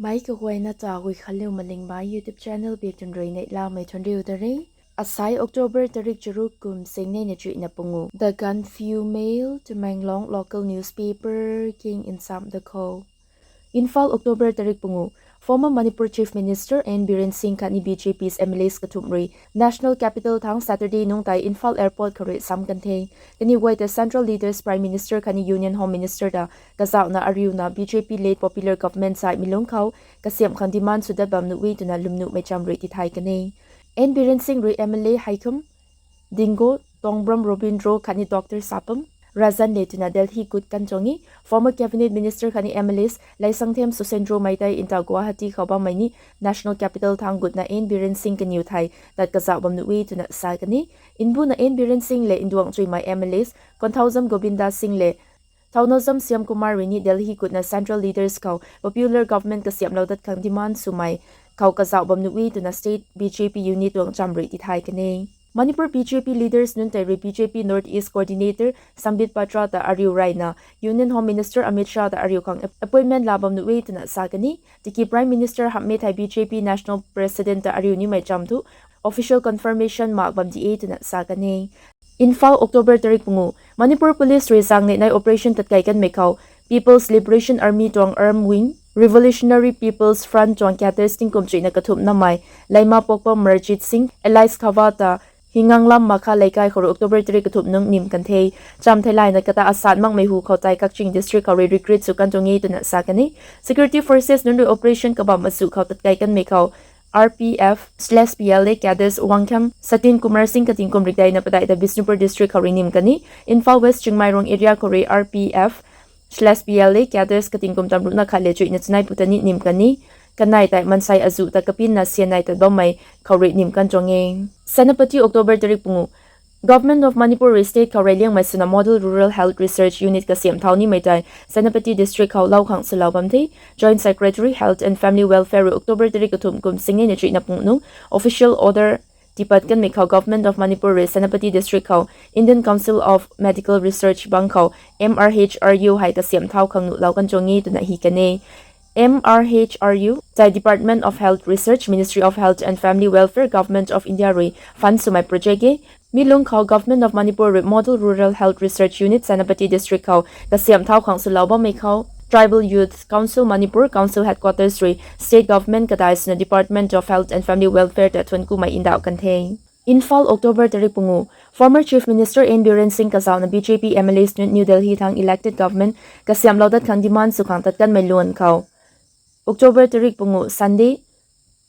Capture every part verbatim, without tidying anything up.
Mei kaguayna ta Guikhanliu Malingmei YouTube channel bik tun rui neihlamei thuanriu ta re. Asai October tarik charuk kum singnei na chuihna pungu. The Gaanphiu Mail, Tamenglong local newspaper king insam da khou. Imphal, October tarik pungu. Former Manipur Chief Minister N Biren Singh khatni B J P's M L As kathumh rui National Capital thang Saturday nungc tei Imphal Airport khou rui sam kan the. Kaniw guay ta Central Leaders, Prime Minister khatni Union Home Minister ta kazauhna ariuna B J P led popular government sai milung khou kasiamh khang demand sw dat bam nuh e twna lwmnuhmei cham rui tithay kan e. N Biren Singh rui M L A Haikhum Dingo, Tongbram Robindro khatni Doctor Sapam Razan le twna Delhi gut kan tuang e. Former Cabinet Minister khatni M L As Laisangthem Susendro mei tei ntaw Guwahati khou bammei ni National Capital thang gutna N Biren Singh kaniw thei tat kazauh bam nuh e twna sa kan e. Mbuna N Biren Singh le nduang chuimei M L As Konthoujam Gobinda Singh le Thounaojam Shyamkumar rui ni Delhi gutna central leaders khou popular government kasiamhlou dat khang demand swmei khou kazauh bam nuh e twna state B J P unit tuang cham rui tithay kan e. Manipur B J P leaders nunc tei rui B J P North East Coordinator Sambit Patra ta ariu reyna Union Home Minister Amit Shah ta ariu khang ap-, appointment la bam nuh e twna sa kan e. Tiki Prime Minister hamhmei thei B J P National President ta ariu nimei cham thu official confirmation mak bam di e twna sa kan e. Imphal, October tarik pungu. Manipur Police rui zang neih nai operation tatkei kanmei khou People's Liberation Army tuang arm wing, Revolutionary People's Front tuang cadres tingkum chuihna kathumh namei Leima Pokpam Marjit Singh, alias Khava ta Hinganglam Makha Leikai khou rui October tarik kathumh nung nim kan the. Cham theilayna kata asat makmei hu khou tei Kakching District khou rui recruit sw kan tuang e twna sa kan e. Security forces nunc rui operation kabam azuh khou tatkei kanmei khou R P F slash P L A cadres Wangkham Satin Kumar Singh katingkum rikdeina padeih ta Bishnupur District khou rui nim kan e. Imphal West Chingmeirong area khou rui R P F slash P L A cadres katingkum tamruhna khat le chuihna chanei pu ta ni nim kan e. Kanei tei mansei azuh ta kapinna sianei tat bammei khou rui nim kan tuang e. Senapati, October tarik pungu. Government of Manipur rui state khou reyliangmei swna Model Rural Health Research Unit kasiamh thau nimei tei Senapati District khou lou khang swlou bam the. Joint Secretary Health and Family Welfare rui October tarik kathumh kum singnei na chuihna pungu nung official order tipat kanmei khou Government of Manipur rui Senapati District khou Indian Council of Medical Research bang khou M R H R U hei kasiamh thau khang nuhlou kan tuang e twna hi kan e. M R H R U tei Department of Health Research, Ministry of Health and Family Welfare, Government of India rui fund swmei project e. Mi lungc khou Government of Manipur rui Model Rural Health Research Unit Senapati District khou kasiamh thau khang swlou bammei khou Tribal Youth Council Manipur Council Headquarters rui State Government kadai swna Department of Health and Family Welfare ta thuanc kumei ndauh kan the. Imphal, October tarik pungu. Former Chief Minister N Biren Singh kazauhna B J P M L As nunc New Delhi thang elected government kasiamhlou dat khang demand sw khang tat kanmei luan khou October tarik pungu Sunday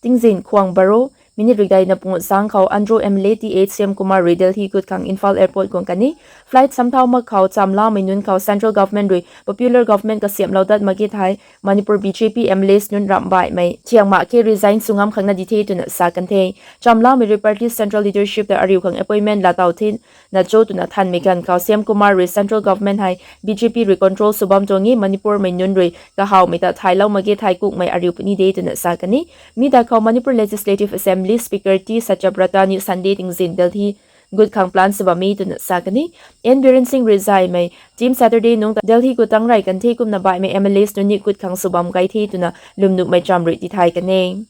tingzin khwang baro minute rikdeina pungu zang khou Andro M L A T H Shyamkumar rui Delhi gut khang Imphal Airport guang kan e. Flight samthau mak khou chamlamei nunc khou central government rui popular government kasiamhlou dat mak ge thei Manipur B J P M L As nunc ramh baihmei thiang mak khe resign sw ngam khang na di the twna sa kan the. Chamlamei rui party central leadership ta ariu khang appointment laa tau the na cho twna thanmei ganv khou Shyamkumar rui central government hei B J P rui control sw bam tuang e, Manipur mei nunc rui kahawmei ta thaylou mak ge thei kukmei ariu puni de twna sa kan e. Mi da khou Manipur Legislative Assembly Speaker T Satyabrata ni Sunday tingzin Delhi gut khang plan sw bam e twna sa kan e. N Biren Singh rui zaymei team Saturday nungc ta Delhi gut tang rey kan the kumna baihmei M L As nunc ni gut khang sw bam kai the twna lwmnuhmei cham rui tithay kan e.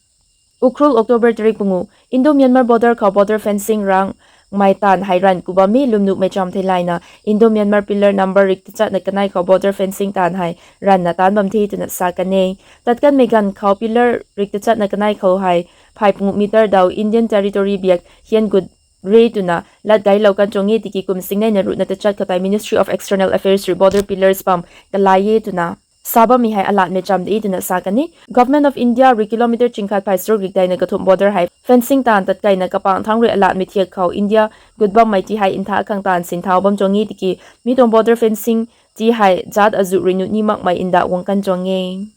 Ukhrul, October tarik pungu. Indo-Myanmar border khou border fencing rangmei taanv hei ranv ku bam e. Lwmnuhmei cham theilayna Indo-Myanmar pillar number rik tachatna kanei khou border fencing taanv hei ranvna taanc bam the twna sa kan e. Tat kanmei ganv khou pillar rik tachatna kanei khou hei phay pungu meter daw Indian territory biak hian gut re twna lat gaylou kan tuang e. Tiki kum singnei na ruhna tachat khou tei Ministry of External Affairs rui border pillars bam kalai e twna sa bammei hei alatmei cham de twna sa kan e. Government of India rui kilometer chingkhat phay charuk rikdeina kathumh border hei fencing taanv tatkeina kapang thangc rui alatmei thiak khou India gut bammei ti hei ntha khang taanv sinthau bam tuang e. Tiki mi tuang border fencing ti hei jat azuh rui nuh ni makmei nda guang kan tuang e.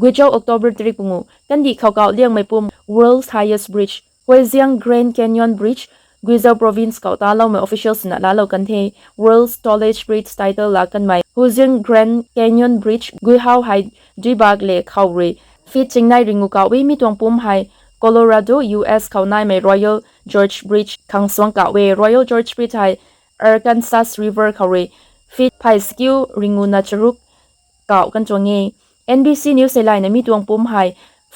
Guizhou, October tarik pungu. Kandih khou kauh liangmei pum World's Highest Bridge, Huiziang Grand Canyon Bridge, Guizhou Province khou taloumei officials na laalou kan the. World's Tallest Bridge title la kanmei Huiziang Grand Canyon Bridge guihau hei duibak le khou rui feet chingnei ringu kauh e. Mi tuang pum hei Colorado, U S khou naimei Royal Gorge Bridge khang suang kauh e. Royal Gorge Bridge hei Arkansas River khou rui feet phay skiu ringu na charuk kauh kan tuang e. N B C News theilayna mi tuang pumc hei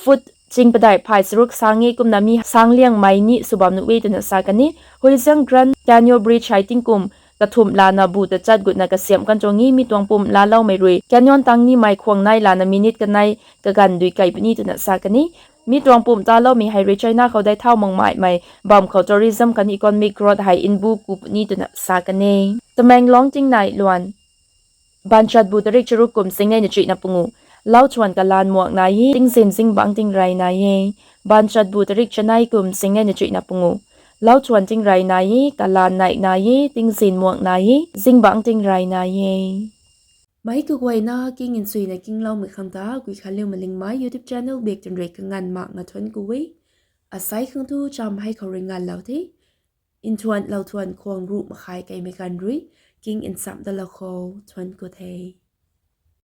foot ching padeih phay charuk sang e, kumna mi sang liangmei ni sw bam nuh e twna sa kan e. Huiziang Grand Canyon Bridge hei tingkum kathumh lana bu tachat gutna kasiamh kan tuang e. Mi tuang pumc laaloumei rui canyon tang nimei khwang nei lana minute kanei kaganv dui kei puni twna sa kan e. Mi tuang pumc taloumei hei rui China khou dei thau makmei bam khou tourism khatni economic growth hei nbu ku puni twna sa kan e. Tamenglong tingnai luan. Baanchatbu tarik charuk kum singnei na chuihna pungu. Lau thuan kalan muak nai e, tingzin zingbangc tingrey nai e. Baanchatbu tarik chanei kum singnei na chuihna pungu. Lau thuan tingrey nai e, kalan neih nai e, tingzin muak nai e, zingbangc tingrey nai e. Meic kaguayna king nsuina kingloumei khang ta Guikhanliu Malingmei YouTube channel bak twn rui kanganv makna thuanc ku e. Asei khang thu cham hei khou rui nganvlou the. Nthuan lou thuan khwang ruh makhai keimei ganv rui king nchamh dalou khou thuanc ku the.